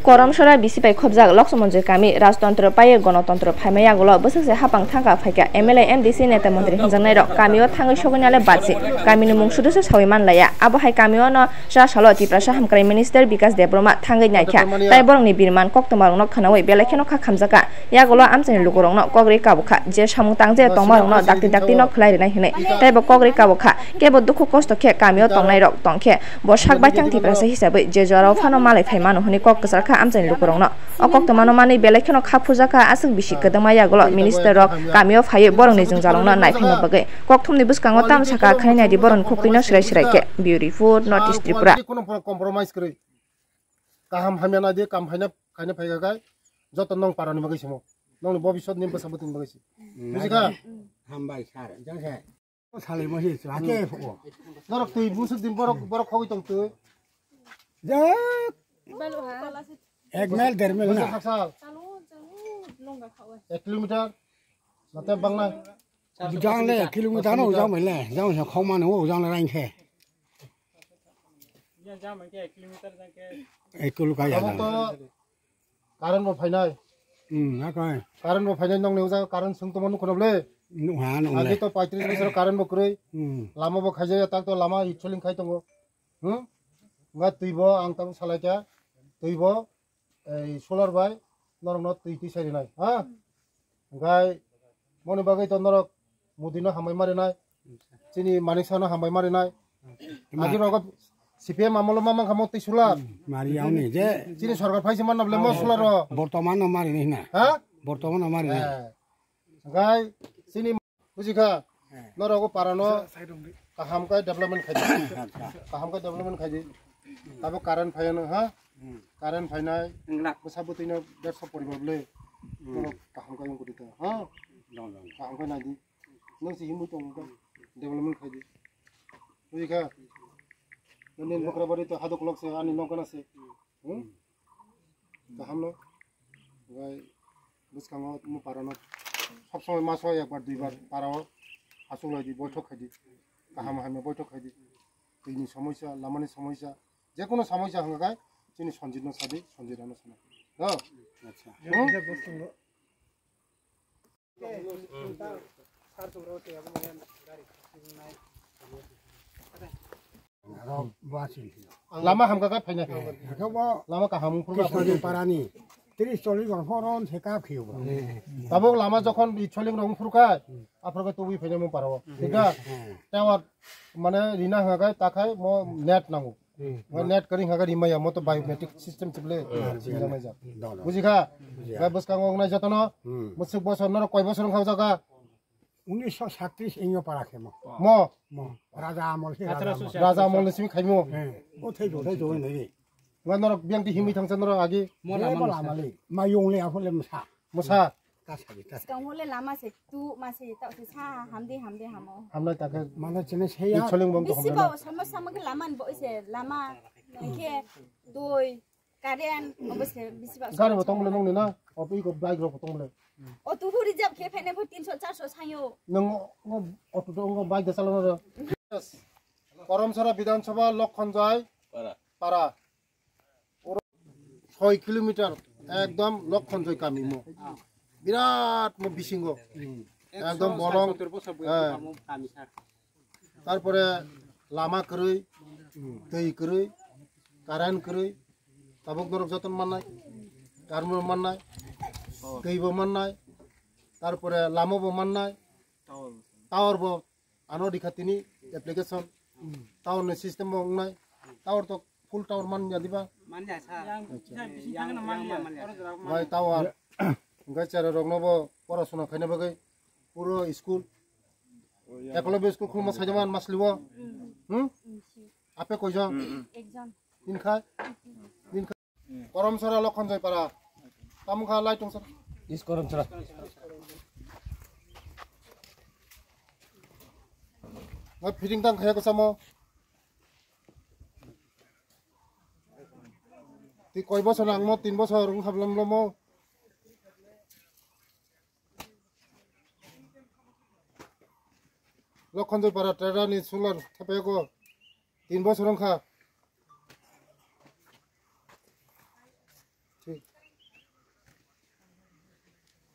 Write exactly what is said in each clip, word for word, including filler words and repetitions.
Koromsora bisi bai khobjak Loksomonjoi kami, rajtontro paiwi gonotontro phaima yagulo bwswkse hapang thangka phaikha M L A, M D C, neta montri hwnjaknairok kamio thangwi sogwinale bachi kamini mung suduso sawi manlaiya. Abo hai kamiono cha salo Tiprasa Hamkrai Minister Bikas Debbarma thangwi naikha, tai borokni birman koktwmarokno khwnawi belai kheno kha khamjakha. Yagulo amchaini lukurokno kogri kabukha, je samung tang je tongmarokno dakti dakti no khwlai rinai hwnwi teibo kogri kabukha. Kebo dukhu kosto khe kamio tongnairok tongkhe bo sak baithang Tiprasa hisabwi je jorao phano malai phai mano hwnwi kok kwchar kha amchaini lukurokno. O koktwmano manwi belai kheno kha phurjakha aswk bisi kwdwma yagulo minister rok kamio phaiwi borokni jwngjalrokno naiphima bagwi. Kokthumni bwskango tamo sakha khwnai naidi borokni khuktwino swrai swrai khe. Bureau Report, North East Tripura. Kaham hamya naidi, kam haina, haina phaikha khai, joto nong parani bagwi simo. Nongni bobisot ni bwsa bwtwini bagwi si. Bujikha? Hambai sir, jang se. Salai mo hi, hake phuko. Norok twi busuk din borok, borok khogwi tong twi. Je. Ek mile, der mile na. Bujak haksal. Ek kilometer. Nate bangna. Jang le, kilometer no jang mile, jang se khoma no jang le rain khe. Ek kilo kaya. Abo to current bo phainai. Hmm, na kai. Current bo phainai, nongni ujak current swng tongma nukho nable. Nukha, nukha. Agi to paitris bosor current bo kwrwi. Hmm. Lama bo khaijaya, tak to lama itsoling khai tongo. Hmm? Nga twi bo ang tabuk salai kha. Twi bo ei solar bai norokno twi twi sai rinai, ha? Hwnkhe moni bagwi to norok Modi no hambai ma rinai, chini Manik Saha no hambai ma rinai. Agi rogo C P M amolo ma mankha mo twi solar. Mari yauni je. Chini sorkar phaisa manna bole mo solar ro. Bortoman no mari ni na. Ha? Bortoman no mari ni. Eh. Hwnkhe chini Bujikha? Norok o para no kaham khe development khaidi. Kaham khe development khaidi. Abo current phaiya no ha? Current phainai. Bwsa bwtwi no derso poribar le. Norok kaham khe wngkha ha? Kaham khe naidi. Nung si himui tongo khe development khaidi. Bujikha? Nini Bokrabari to hadok lok se ani nokana se. Hmm? Kaham no. Gai bwskango mo para no sob somoi maso ekbar duibar para o aswk lai di, boithok khai di. Kaham hamya boithok khai di. Twi ni somosya, lama ni somosya, je kono somosya hwnga gai chini Sanjit no sadi, Sanjit no sana. Do? Acha. Hmm? Lama hamkha khe phainai. Lama kaham wngkha. Parani tris chollish jon horon se kap khiyo. Tabuk lama jokhon chollish rok wngphuru kha, aphuru khe tubui phainai mo parao. Thik na? Tower mane rina hwnga khe takhai mo net nango. Mo net kari hwnga khe rimaya mo to biometric system chible. Bujikha? Bai bwskango wngnai jotono. Mwswk bosor norok koi bosor wngkha o jaga? Unisho satris inyo para khe mo. Mo? Mo. Raja amol khe, raja amol. Raja amol ni simi khaimo. He. O thai jo, thai jo nai. Wa norok biang ti himwi thangsa norok agi. Mo lama le. Mayung le aphole msa. Msa. Ta sabi, ta sabi. Skang hole lama se tu ma se ta se sa hamdi hamdi hamo. Hamnai ta khe. Mana chene se ya. Icholing bong to. Bisi hamnai. Ba sama sama khe lama bo se lama. Khe doi. Current, obo se bisi ba. Gari bo tong bole nongni na? Auto iko bike rok bo tong bole. Auto bo reserve khe phainai bo tinso charso sanyo. Nong ngo auto to ngo bike da chalano ro. Koromsora Bidhan Sabha Lokhonjoi Para. Para. Oro soi kilometer ekdom Lokhonjoi kami mo. Birat mo bisingo. Ekdom bolong. Eh. Tarpore lama kwrwi, twi kwrwi, current kwrwi, tabuk norok joton mannai, current bo mannai, twi bo mannai, tarpore lama bo mannai, tower bo ano rikha tini application, tower ni system bo wngnai, tower to full tower man ya diba? Man ya, sir. Acha. Yang, yang, yang man ya. Bai tower. Hingke chera rokno bo porasona khaina bagwi puro school. Eklavya school khulma saida man maslibo. Hmm? Ape koijon? Ekjon. Tin khai? Tin khai? Koromsora Lokhonjoi para. Tamo kha lai tong sir. Is Koromsora. Ngai fitting tang khaya ko samo. Twi koi bosor nangmo, tin bosor wng hablam lomo. Lokhonjoi para trailer ni solar thepego tin bosor wngkha. ঠিক,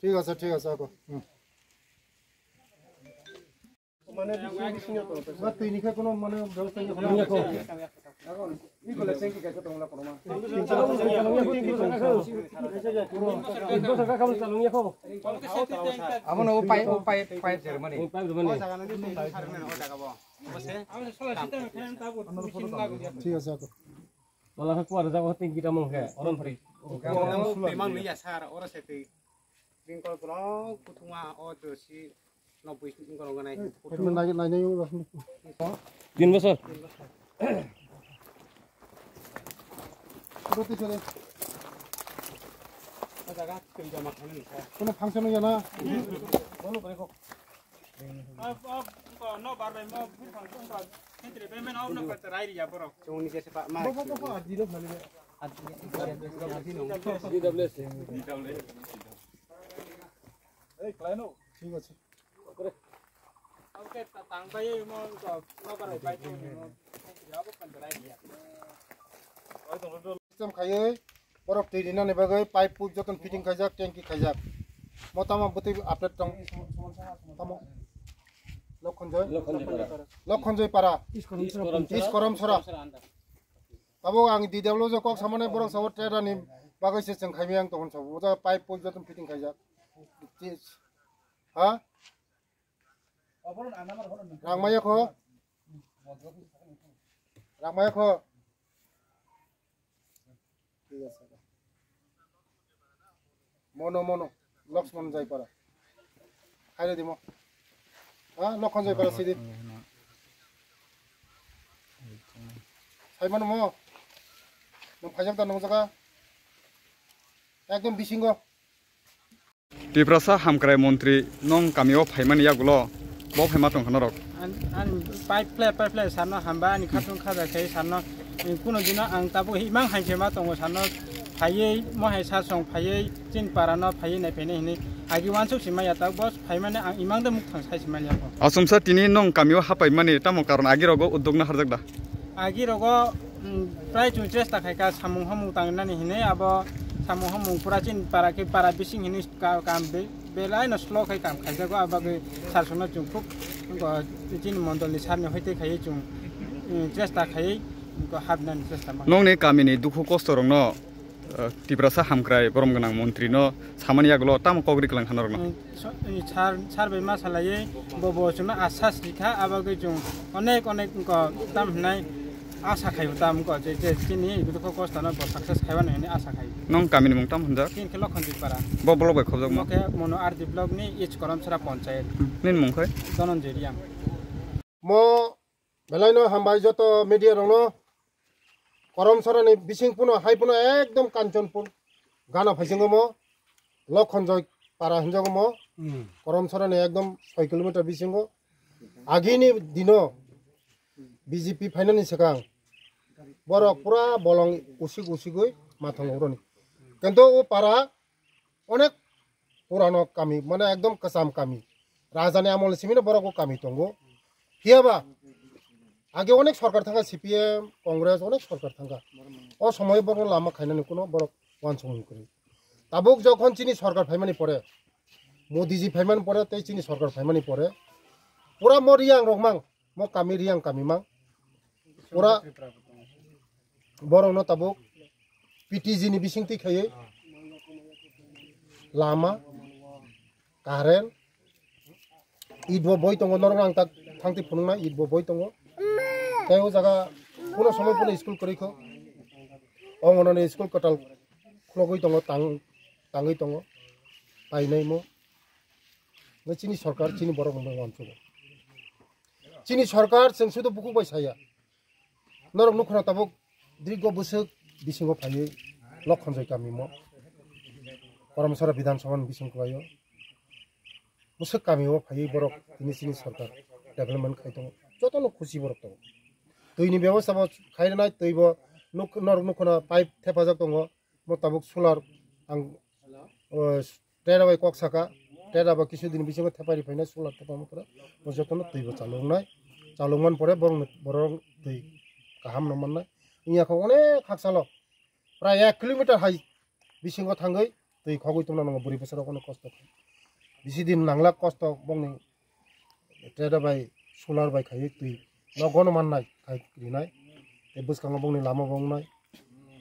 ঠিক আছে, ঠিক আছে, রাখো। হুম। মানে বিশ, বিশ মিনিট হলো। না, তুই নিখা কোনো মানে ব্যবস্থা নেই, কোনো নেই। Amo no upai, upai, upai jermani. Upai jermani. ঠিক আছে, রাখো। Wala khe kuar jago ting kita mong khe, oron phari. Memang ni ya sar, oro se twi. Bingkol bro, kutuma o dosi, no bui bingkol nganai. Ekdom nai, nai, nai, nai. Tin bosor. Roti sore. O jaga twi jama khainani sa. Kono function ya na? Bono kore ko. Ab, ab, ko no bar bai mo bui function ko. Hentre bai men au no ko rai ya bro. Chungni jese pa ma. Bo, bo, bo, bo, adi ro phali. D W S. D W S. Ei, khlaino. Thik ache. System khaiwi borok twi rinani bagwi pipe put jotono fitting khaijak, tanki khaijak. Mo tamo bwtwi update tong, tamo? Lokhonjoy? Lokhonjoy para. Lokhonjoy para. East Koromsora. East Koromsora. Tabuk ang D W S o kok samani borok sabo trade ni bagwi se chwng khaimai ang tongmani sabo. O jaga pipe put jotono fitting khaijak. Ha? Rang maya kho? Rang maya kho? Thik ache. Mono, mono. Lakshman Jaipara. Khaire dimo. Ha, Lakshman Jaipara sidi. Sai mano mo. Nwng phaijak da nwng jaga. Ekdom bisingo. Tiprasa hamkrai montri nong kamio phaimani yagulo bo phaima tongkha norok. An, an pipe fly, pipe fly sarno hamba ani khatung khaja khe sarno, eh, kuno dino ang tabuk imang hai se ma tongo sarno phaiwi mohai sar song phaiwi chin para no phaiwi nai phainai hinwi agi wansuk si maya tabuk bo phaimani ang imang de muk thang sai si manya ko. Asumsa tini nong kamio hapaimani tamo karon agi rogo uddog na harjak da? Agi rogo, mm, prai chwng chesta khaika samung hamung tangnani hinwi abo samung hamung pura chin para khe para bising hinwi ka-, kam be-, belai no slow khai kam khaijago, abagwi sar songno chwng khub, wngkha, chini mondol ni sar ni hoite khaiwi chwng, mm, chesta khaiwi, wngkha, hapnani chesta ma. Nongni kamini dukhu kosto rokno, uh, Tiprasa hamkrai borom gwnang montri no samani yagulo tamo kok ri kwlang kha norokno? Mm, so, mm, sar, sar bai ma salaiwi bo, bo chwngno asas rikha, abagwi chwng onek, onek, wngkha, tam hwnai, Asa khai bo tamo ko je, je chini dukho kosto no bo success khai mano hwnwi asa khai. Nong kamini mung tamo hwnjak? Chini khe Lokhonjui para. Bo block bai khobjak mo? Bo khe mono R D block ni East Koromsora panchayat. Hmm. Nini mung khai? Dhananjay Reang. Mo belai no hambai joto media rok no. Koromsora ni bising puno hai puno ekdom Kanchanpur gana phaisingo mo. Lokhonjoi para hinjago mo. Hmm. Koromsora ni ekdom soi kilometer bisingo. Agini dino B J P phainani swkang borok pura bolong usik usigwi mathang uroni. Kintu o para onek purano kami, mane ekdom kwcham kami. Rajani amol simino borok o kami tongo. Phiyaba age onek sorkar thangkha, C P M, Congress onek sorkar thangkha. O somoy borok lama khainani kuno borok wansukmung kwrwi. Tabuk jokhon chini sorkar phaimani pore, Modi ji phaimani pore tei chini sorkar phaimani pore pura mo Reang rok mang, mo kami Reang kami mang. Pura borokno tabuk P T G ni bising twi khaiwi lama, current, it bo boi tongo, norok ang tak thangtwi phunuknai, it bo boi tongo. Tei o jaga kuno somoi phano school kwrwi kho. O ngono ni school kwtal khulogwi tongo, tang, tangwi tongo, painai mo. Nw chini sorkar, chini borok no wansukgo. Chini sorkar chwng sudu bukhuk bai saya. Norok nukho na tabuk dirgo bwswk bisingo phaiwi Lokhonjoi kami mo, Koromsora Bidhan Sabha ni bising kwlaio. Bwswk kami o phaiwi borok tini chini sorkar development khai tongo. Jotono khusi borok tongo. Twi ni bebosta bo khai rwnai, twi bo nuk-, norok nukho na pipe thepajak tongo. Mo tabuk solar ang, o, Tere bai kok saka, tere bai kisu din bisingo thepai ri phaina solar thepai ma pore, bo jotono twi bo chalok nai, chalok man pore borok, borok twi kaham no man nai. Wngya kho onek hakchalo, prai ek kilometer hai Bisingo thangwi twi khogwi tongna nango bwrwi bwsarok ono kosto khai. Bisi din nangla kosto bongni treda bai solar bai khaiwi twi nogono mannai khai rinai. Tei bwskango bongni lama bo wngnai.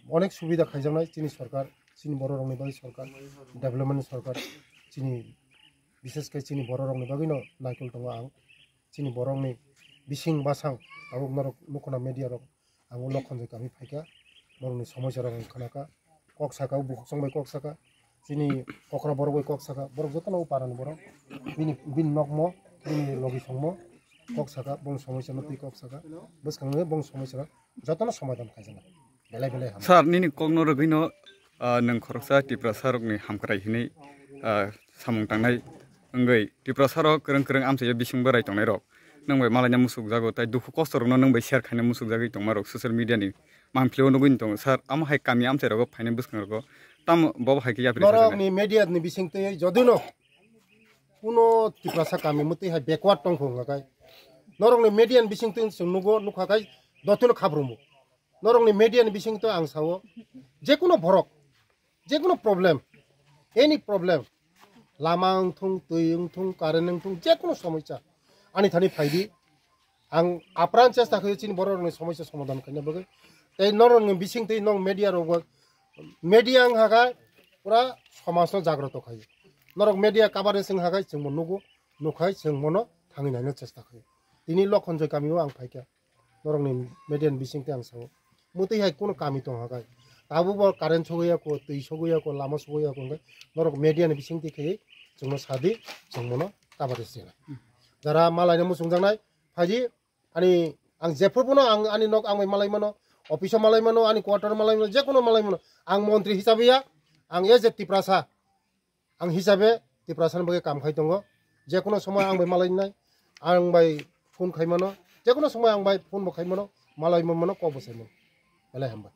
Onek subida khaijaknai chini sorkar, chini bororokni bagwi sorkar, development ni sorkar, chini bishesh khe chini bororokni bagwino naikol tongo ang. Chini borokni bising basang tabuk norok nukhuna media rok ang o Lokhonjoi kami phaikha, borokni somosya rok ang khnakha, kok saka, o bukhuk song bai kok saka, chini okra borok bai kok saka, borok jotono o parani borok bini, bini nokmo, bini logi songmo kok saka, bongni somosya no twi kok saka, bwskangni bongni somosya rok jotono somadhan khaijana. Belai belai hambai. Sir, nini kokno rwgwino, ah, nwng khoroksa Tiprasa rokni hamkrai hinwi, ah, samung tangnai wngwi Tiprasa rok kwrwng kwrwng amchaio bising bwrai tongnai rok nwng bai malaina musukjago, tai dukhu kosto rokno nwng bai share khaina musukjagwi tongma rok social media ni mangpili o nugwi tongo. Sir, amo hai kami amchai rogo phainai bwskang rogo tamo bo hai khe yapri saknai? Norokni media ni bising twi jodino kuno Tiprasa kami mwtwi hai backward tongkho wngkha kai. Norokni media ni bising twi chwng nugo, nukha kai dotino khabrumo. Norokni media ni bising twi ang sao, jekuno borok, jekuno problem, any problem, lama wngthung, twi wngthung, current wngthung, jekuno somosya ani thani phaidi. Ang apran chesta khaio chini bororokni somosya somadhan khaina bagwi. Tei norokni bising twi nok media rok bo, media wngkha kha pura somajno jagroto khaio. Norok media coverage wngkha khe chwngbo nugo, nukhai chwng bono thangwi naina chesta khaio. Tini Lokhonjoi kamio ang phaikha. Norokni media ni bising twi ang sao. Mwtwi hai kuno kami tongkha khe. Tabuk bo current sogwi ya ko, twi sogwi ya ko, lama sogwi ya ko hwnkhe norok media ni bising twi khe chwngno sadi, chwng bono coverage rwnai. Jara malaina muchungjaknai, phaidi. Ani ang jephru bono ang ani nok ang bai malai mano, office o malai mano, ani quarter o malai mano, jekuno malai mano. Ang montri hisabe ya, ang as a Tiprasa, ang hisabe Tiprasa ni bagwi kam khai tongo. Jekuno somoy ang bai malai nai, ang bai phone khai mano, jekuno somoy ang bai phone bo khai mano, malai mano, kok bo sai mano. Belai hambai.